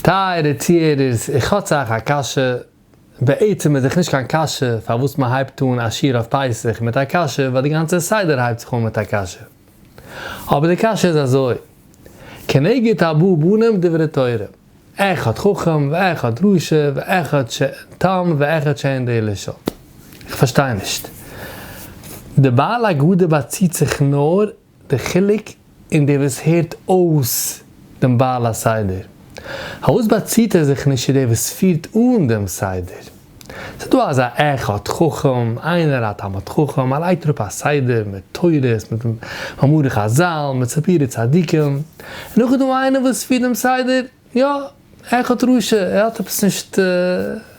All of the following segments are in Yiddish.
טייערע צוהערערס, איך האב צו אייך א קשיא, בעצם איז דאך נישט קיין קשיא פארוואס מען הייבט אן א שיעור אויף פסח מיט א קשיא, ווייל די גאנצע סדר הייבט זיך אן מיט א קשיא. אבער די קשיא איז אזוי, כנגד ארבעה בנים דברי תורה, אחד חכם ואחד רשע ואחד תם ואחד שאין יודע לשאול. איך פארשטיי נישט. די בעל הגדה באציט זיך נאר די חילוק אין דער וואס הערט אויס דעם בעל הסדר. פארוואס באציט ער זיך נישט צו דער וואס פירט אן דעם סדר? ס'איז דא אזא אחד חכם, איינער א תלמיד חכם, ער לייגט אראפ א סדר מיט תורות, מיט מאמרי חזל, מיט סיפורי צדיקים, און נאך איז דא איינער וואס פירט דעם סדר, יא, אחד רשע, ער האט עפעס נישט,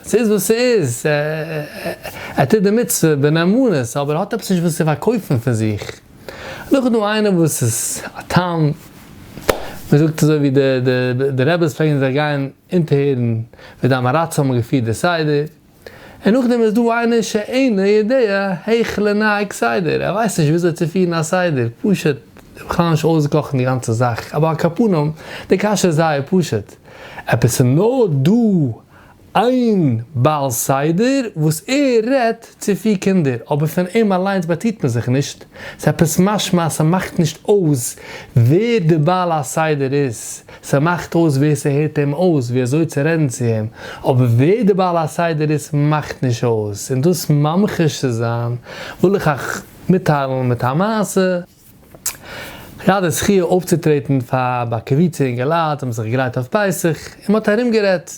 ס'איז וואס ס'איז, ער טוט די מצוה בנאמנות, אבער ער האט עפעס נישט וואס צו פארקויפן פון זיך. נאך איז דא איינער וואס איז א תם, מען זאגט אזוי ווי די רעבעס פלעגן זיך גיין אונטערהערן ווי די עם הארצים האבן געפירט די סדר, און נאכדעם איז דא איינער שאינו יודע היאך לנהג סדר, ער ווייסט נישט וויאזוי צו פירן א סדר, פשוט בכלל נישט אויסגעקאכן די גאנצע זאך, אבער על כל פנים, די קשיא איז זייער פשוט, עפעס איז נאר דא איין בעל סדר וואס ער רעדט צו פיר קינדער, אבער פון אים אליינס באציט מען זיך נישט, ס'איז עפעס משמע אז ס'מאכט נישט אויס ווער די בעל הסדר איז, ס'מאכט אויס ווער ס'הערט אים אויס ווי אזוי צו רעדן צו אים, אבער ווער די בעל הסדר איז מאכט נישט אויס, און דאס ממחיש צו זיין וויל איך אייך מיטטיילן מיט א מעשה. איך געהאט די זכי' אויפצוטרעטן פאר ביי קבוצה אינגעלייט האבן זיך געגרייט אויף פסח, און מ'האט ארומגערעדט,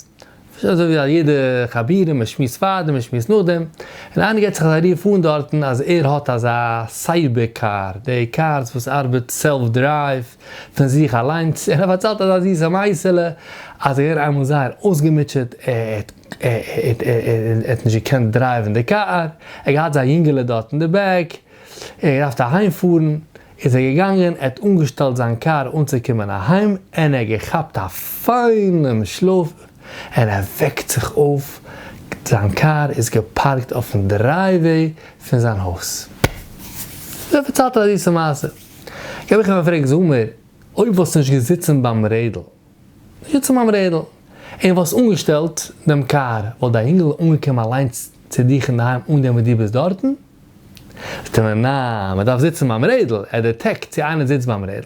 אזוי ווי א יעדע חבירה, מען שמועסט פארדעם מען שמועסט נאכדעם, און איינער געט זיך אזא רוף אן דארטן אז ער האט אזא cyber car, די cars וואס ארבעט self drive פון זיך אליינס, און ער פארציילט אזא זיסע מעשה'לע אז ער איז געווען איינמאל זייער אויסגעמוטשעט, ער האט נישט געקענט דרייווען די קאר, ער האט געהאט זיין יונגעלע דארט אין די back, ער האט געדארפט אהיים פארן, איז ער געגאנגען, ער האט אנגעשטעלט זיין קאר אנצוקומען אהיים, און ער האט געכאפט א פיינעם שלאף, און ער וועקט זיך אויף, זיין קאר איז געפארקט אויפן driveway פון זיין הויז. אזוי פארציילט ער א זיסע מעשה. געב איך אים א פרעג, זאג מיר, אויב וואלסטו נישט געזיצן ביים רעדל, זיצן ביים רעדל, און וואלסט אנגעשטעלט דעם קאר, וואלט דיין יונגל אנגעקומען אליינס צו דיך אינדערהיים אן דעם וואס דו ביסט דארטן? זאגט ער מיר, ניין, מען דארף זיצן ביים רעדל, ער detect צו איינער זיצט ביים רעדל,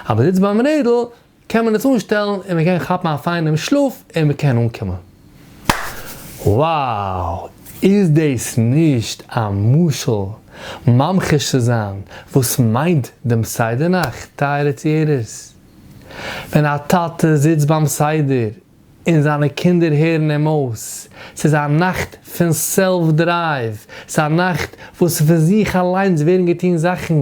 אז מען זיצט ביים רעדל קען מען עס אנשטעלן און מען קען כאפן א פיינעם שלאף און מען קען אנקומען. Wow! איז דאס נישט א משל ממחיש צו זיין וואס מיינט דעם סדר נאכט, טייערע צוהערערס? ווען א טאטע זיצט ביים סדר און זיינע קינדער הערן אים אויס. ס'איז א נאכט פון self drive, ס'איז א נאכט וואס פון זיך אליינס ווערן געטון זאכן.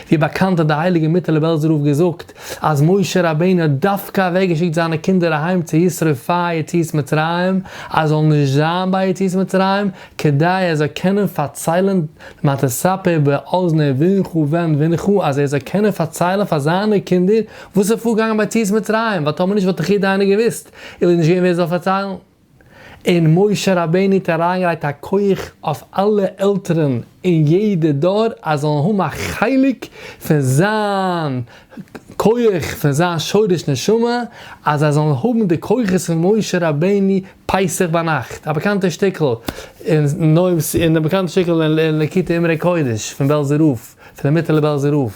ווי באקאנט האט די הייליגע מיטעלע בעלזער רב געזאגט אז משה רבינו האט דווקא אוועקגעשיקט זיינע קינדער אהיים צו יתרו פאר יציאת מצרים, אז זאלן נישט זיין ביי יציאת מצרים, כדי ער זאל קענען פארציילן למען תספר באזני בנך ובן בנך, אז ער זאל קענען פארציילן פאר זיינע קינדער וואס איז פארגעגאנגען ביי יציאת מצרים, ווייל טאמער נישט וואלט דאך יעדער איינער געוואוסט, און וואלט נישט געווען ווער זאל פארציילן. און משה רבינו האט אריינגעלייגט א כח אויף אלע עלטערן אין יעדע דור אז זאלן האבן א חלק פון זיין כח, פון זיין שורש נשמה, אז זיי זאלן האבן די כוחות פון משה רבינו פסח ביינאכט, א באקאנטע שטיקל אין נועם, און א באקאנטע שטיקל אין ליקוטי אמרי קודש פון בעלזער רב. פון די מיטעלע בעלזער רב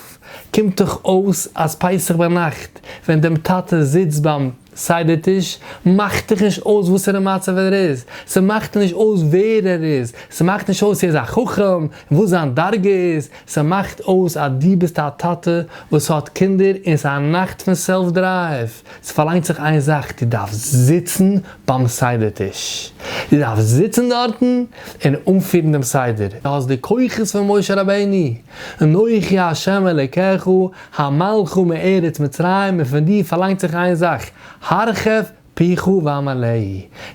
קומט דאך אויס אז פסח ביינאכט ווען דעם טאטע זיצט ביים סדר טיש מאכט דאך נישט אויס וואסערע מצב ער איז, ס'מאכט נישט אויס ווער ער איז, ס'מאכט נישט אויס צו ער איז א חכם און וואס זיין דרגה איז, ס'מאכט אויס אז דו ביסט א טאטע וואס האט קינדער און ס'איז א נאכט פון self drive, ס'פארלאנגט זיך איין זאך, דו דארפסט זיצן ביים סדר טיש, דו דארפסט זיצן דארטן און אנפירן דעם סדר, דו האסט די כוחות פון משה רבינו, אנכי ה' אלקיך המעלך מארץ מצרים, און פון דיר פארלאנגט זיך איין זאך, הרחב פיך ואמלאהו,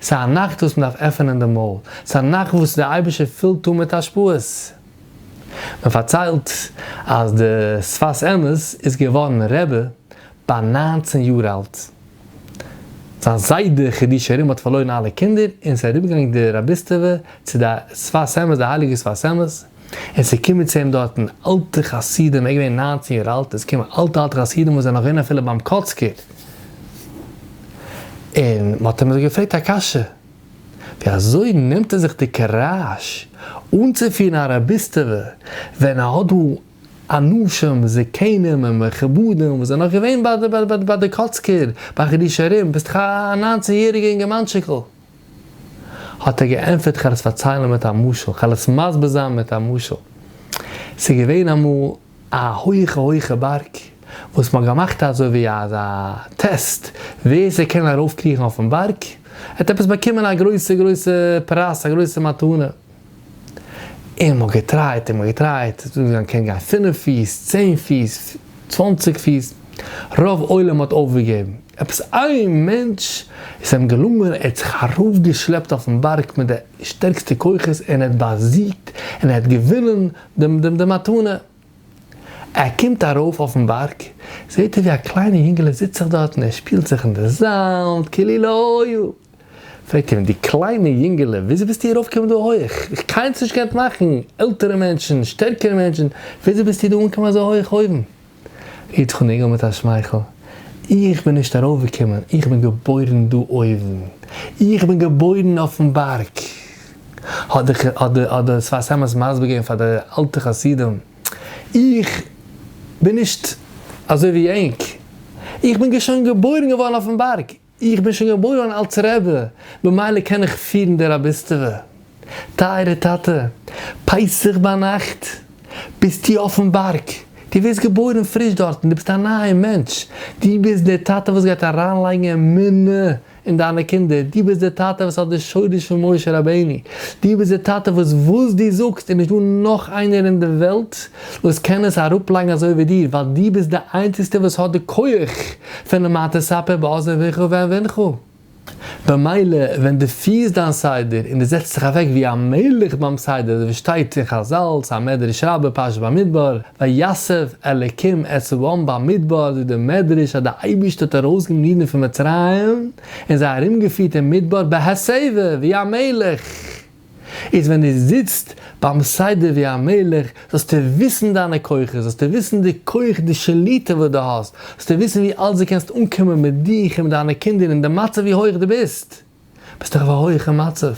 ס'איז א נאכט וואס מ'דארף עפענען די מויל, ס'איז א נאכט וואס דער אייבערשטער פילט אן מיט השפעות. מען פארציילט אז די שפת אמת איז געווארן רבי ביי 19 יאר אלט. זיין זיידע חידושי הרי"ם האט פארלוירן אלע קינדער און ס'איז אריבערגעגאנגען די רביסטעווע צו די שפת אמת די הייליגע שפת אמת, און ס'קומען צו אים דארטן אלטע חסידים, ער איז געווען 19 יאר אלט, עס קומען אלטע אלטע חסידים וואס זענען נאך געווען אפילו ביים קאצקער. און מען האט אים געפרעגט א קשיא, ווי אזוי נעמט ער זיך די courage אנצופירן א רביסטעווע ווען ער האט דא אנשים זקנים און מכובדים וואס זענען נאך געווען ביי די קאצקער ביי חידושי הרי"ם, ביסט דאך א ניינצן יעריגע אינגערמאנטשיקל. האט ער געענטפערט כ'על עס פארציילן מיט א משל, כ'על עס מסביר זיין מיט א משל. ס'איז געווען אמאל א הויכע הויכע בארג וואס מ'האט געמאכט אזוי ווי אזא טעסט ווער ס'קען ארויפקריכן אויפן בארג וועט עפעס באקומען א גרויסע גרויסע פרס א גרויסע מתנה. און מ'האט געטרייט און מ'האט געטרייט, מ'קען גיין פינף פיס, צען פיס, צוואנציג פיס, רוב עולם האט אויפגעגעבן, עפעס איין מענטש איז אים געלונגען, ער האט זיך ארויפגעשלעפט אויפן בארג מיט די שטערקסטע כוחות און ער האט באזיגט און ער האט געווינען דעם דעם מתנה. ער קומט ארויף אויפן בארג, זעט ער ווי א קליינע יונגעלע זיצט זיך דארט און ער שפילט זיך אין די זאמד כאילו לא היה. פרעגט ער אים, דו קליינע יונגעלע, וויאזוי ביסטו ארויפגעקומען דא הויך? איך קיינס נישט געקענט מאכן, עלטערע מענטשן, שטערקערע מענטשן, וויאזוי ביסטו דא אנגעקומען אזוי הויך אויבן? רופט זיך אן דער אינגל מיט א שמייכל, איך בין נישט ארויפגעקומען, איך בין געבוירן דא אויבן, איך בין געבוירן אויפן בארג. האט דער שפת אמת מסביר געווען פאר די אלטע חסידים, איך בין נישט אזוי ווי ענק, איך בין שוין געבוירן געווארן אויפן בארג, איך בין שוין געבוירן אלס רבי, במילא קען איך פירן די רביסטעווע. טייערע טאטע, פסח ביינאכט ביסטו אויפן בארג, דו ווערסט געבוירן פריש דארטן, דו ביסט א נייער מענטש, דו ביסט דער טאטע וואס גייט אריינלייגן אמונה אין דיינע קינדער, דו ביסט דער טאטע וואס האט די שורש פון משה רבינו, דו ביסט דער טאטע וואס וואס דו זאגסט איז נישט דא נאך איינער אין די וועלט וואס קען עס אראפלייגן אזוי ווי דיר, ווייל דו ביסט די איינציגסטע וואס האט די כח פונעם מה תספר באזני אביך ואביך. במילא ווען דו פירסט דיין סדר און דו זעצט זיך אוועק ווי א מלך ביים סדר, אזוי ווי שטייט אין חזל, ס'א מדרש רבה פרשת במדבר, ויסב אלקים את העם במדבר, זאגט דער מדרש אז דער אייבערשטער האט ארויסגענומען אידן פון מצרים און זיי ארומגעפירט אין מדבר בהסבה ווי א מלך. איז ווען דו זיצט ביים סדר ווי א מלך, זאלסטו וויסן דיינע כוחות, זאלסטו וויסן די כח די שליטה וואס דו האסט, זאלסטו וויסן ווי אלץ דו קענסט אנקומען מיט דיך און מיט דיינע קינדער און די מצב ווי הויך דו ביסט. ביסט דאך אויף א הויכע מצב.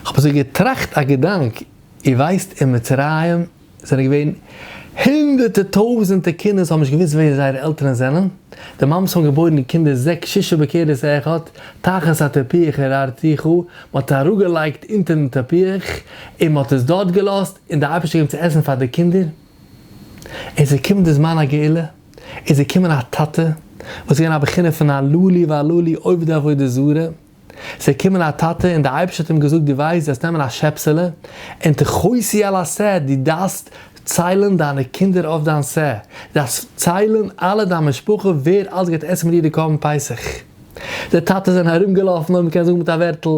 כ'האב אזוי געטראכט א געדאנק, איר ווייסט אין מצרים זענען געווען הונדערטער טויזענטער קינדער וואס האבן נישט געוואוסט ווער זייערע עלטערן זענען, די מאמעס האבן געבוירן די קינדער זעקס שישה בכרס אחד, תחת התפוח הרערתיך, מען האט אראפגעלייגט אונטערן תפוח און מען האט עס דארט געלאזט און די אייבערשטער געגעבן צו עסן פאר די קינדער, און ס'קומט די זמן הגאולה, איז געקומען א טאטע וואס איז געווען א בחינה פון הללו והללו עובדי עבודה זרה, ס'איז געקומען א טאטע און די אייבערשטער האט אים געזאגט דו ווייסט זאלסט נעמען א שעפסעלע און תכוסי על השה, דו דארפסט ציילן דיינע קינדער אויף דיין שה, דו דארפסט ציילן אלע דיין משפחה ווער אלס גייט עסן מיט דיר די קרבן פסח. די טאטעס זענען ארום געלאפן אויב מ'קען זאגן מיט א ווערטל,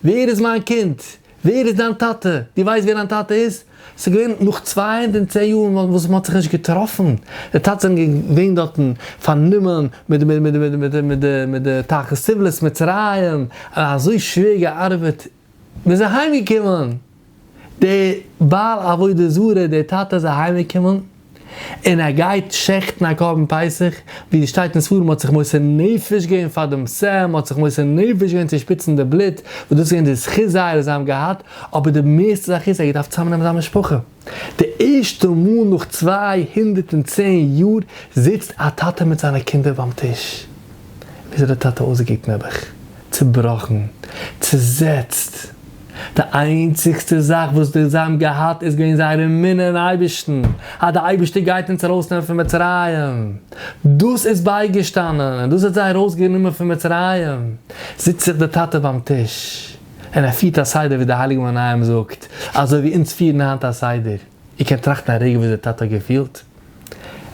ווער איז מיין קינד? ווער איז דיין טאטע? דו ווייסט ווער דיין טאטע איז? ס'איז געווען נאך 210 יאר וואס מ'האט זיך נישט געטראפן, די טאטעס זענען געווען דארטן פארנומען מיט די תחת סבלות מצרים, אזוי שווער געארבעט, מ'איז אהיימגעקומען, דער בעל עבודה זרה, דער טאטע איז אהיימגעקומען, און ער גייט שעכטן א קרבן פסח, ווי עס שטייט אין ספרים מ'האט זיך מוסר נפש געווען פאר דעם שה, מ'האט זיך מוסר נפש געווען צו שפריצן די בלוט, וואס דאס איז געווען די זכות זייערע זיי האבן געהאט, אבער די מערסטע זאך איז ער האט געדארפט צוזאמנעמען זיין משפחה. די ערשטע מאל נאך 210 יאר זיצט א טאטע מיט זיינע קינדער ביים טיש. וויאזוי האט דער טאטע אויסגעקוקט נעבעך? צובראכן, צוזעצט. די איינציגסטע זאך וואס די זיי האבן געהאט איז געווען זייער אמונה אין אייבערשטן, אז די אייבערשטער גייט אונז ארויסנעמען פון מצרים. דאס איז בייגעשטאנען און דאס האט זיי ארויסגענומען פון מצרים. זיצט זיך די טאטע ביים טיש און ער פירט א סדר ווי די הייליגע מאור עינים זאגט, אזוי ווי אונז פירן היינט א סדר. איר קענט טראכטן א רגע וויאזוי די טאטע האט געפילט?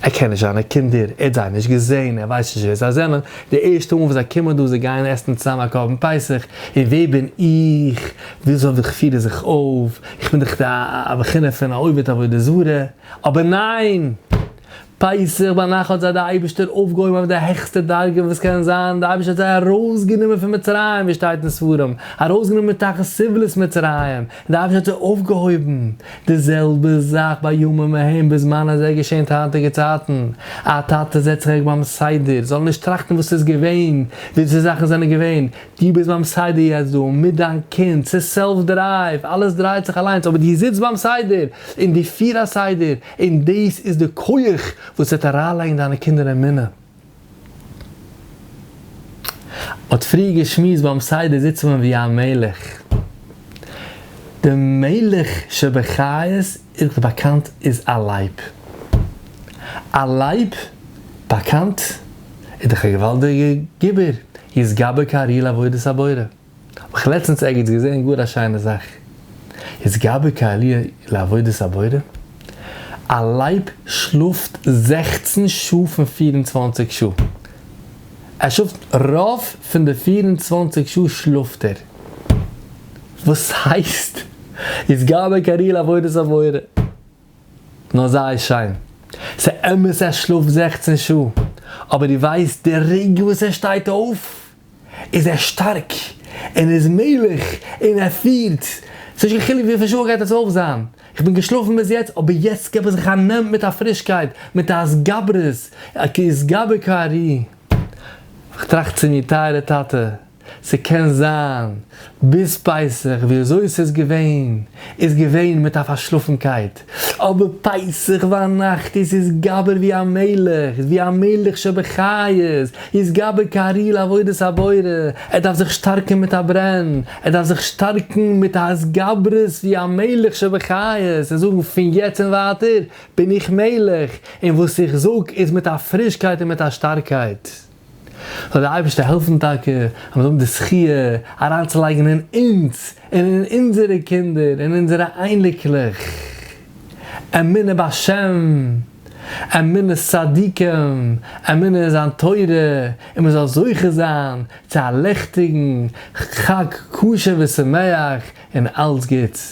ער קען נישט זיינע קינדער, ער האט זיי נישט געזען, ער ווייסט נישט ווער זיי זענען, די ערשטע מאל וואס זיי קומען דא, זיי גייען עסן צוזאמען א קרבן פסח, און ווער בין איך, וויאזוי איך פיר זיך אויף, איך בין דאך א בחינה פון א עובד עבודה זרה, אבער ניין! פסח ביינאכט האט זיי דער אייבערשטער אויפגעהויבן אויף די העכסטע דרגה וואס קען זיין, דער אייבערשטער האט זיי ארויסגענומען פון מצרים, ווי שטייט אין ספרים, ארויסגענומען מתחת סבלות מצרים, און דער אייבערשטער האט זיי אויפגעהויבן. די זעלבע זאך בימים ההם בזמן הזה געשענט היינטיגע צייטן, א טאטע זעצט זיך אוועק ביים סדר, זאל נישט טראכטן וואס איז געווען, וויפיל זאכן זענען געווען, דו ביסט ביים סדר יעצט דא מיט דיין קינד, ס'איז self drive, אלעס דרייט זיך אליינס, אבער דו זיצט ביים סדר און דו פיר א סדר, און דאס איז די כח וואס וועט אריינלייגן דיינע קינדער אמונה. מ'האט פריער געשמועסט ביים סדר זיצט מען ווי א מלך. די מלך שבחיות איז באקאנט איז א לייב. א לייב באקאנט איז דאך א געוואלדיגע גיבור, יתגבר כארי לעבודת הבורא. האב איך לעצטנס ערגעץ געזען גאר א שיינע זאך. יתגבר כארי לעבודת הבורא? א לייב שלאפט 16 שעה פון 24 שעה. ער שלאפט רוב פון די 24 שעה שלאפט ער. וואס הייסט יתגבר כארי לעבודת הבורא? נאר זייער שיין. ס'אמת ער שלאפט 16 שעה, אבער דו ווייסט די רגע וואס ער שטייט אויף איז ער שטארק און איז מלך און ער פירט, ס'נישט קיין חילוק וויפיל שעה ער גייט יעצט אויף זיין, איך בין געשלאפן ביז יעצט אבער יעצט געב איך זיך א נעם מיט א פרישקייט, מיט א התגברות, יתגבר כארי. כ'טראכט צו מיר טייערע טאטע, ס'קען זיין ביז פסח ווי אזוי ס'איז געווען איז געווען מיט א פארשלאפנקייט, אבער פסח ביינאכט איז יתגבר ווי א מלך, ווי א מלך שבחיות, יתגבר כארי לעבודת הבורא, ער דארף זיך שטארקן מיט א ברען, ער דארף זיך שטארקן מיט א התגברות ווי א מלך שבחיות, און זאגן פון יעצט און ווייטער בין איך מלך, און וואס איך זאג איז מיט א פרישקייט און מיט א שטארקייט. זאל דער אייבערשטער העלפן טאקע אז מיר זאלן האבן די זכיה אריינצולייגן אין אונז און אין אונזערע קינדער און אונזערע אייניקלעך אמונה בהשם, אמונת צדיקים, אמונה אין זיין תורה, און מען זאל זוכה זיין צו א לעכטיגן חג כשר ושמח און אלץ גוטס.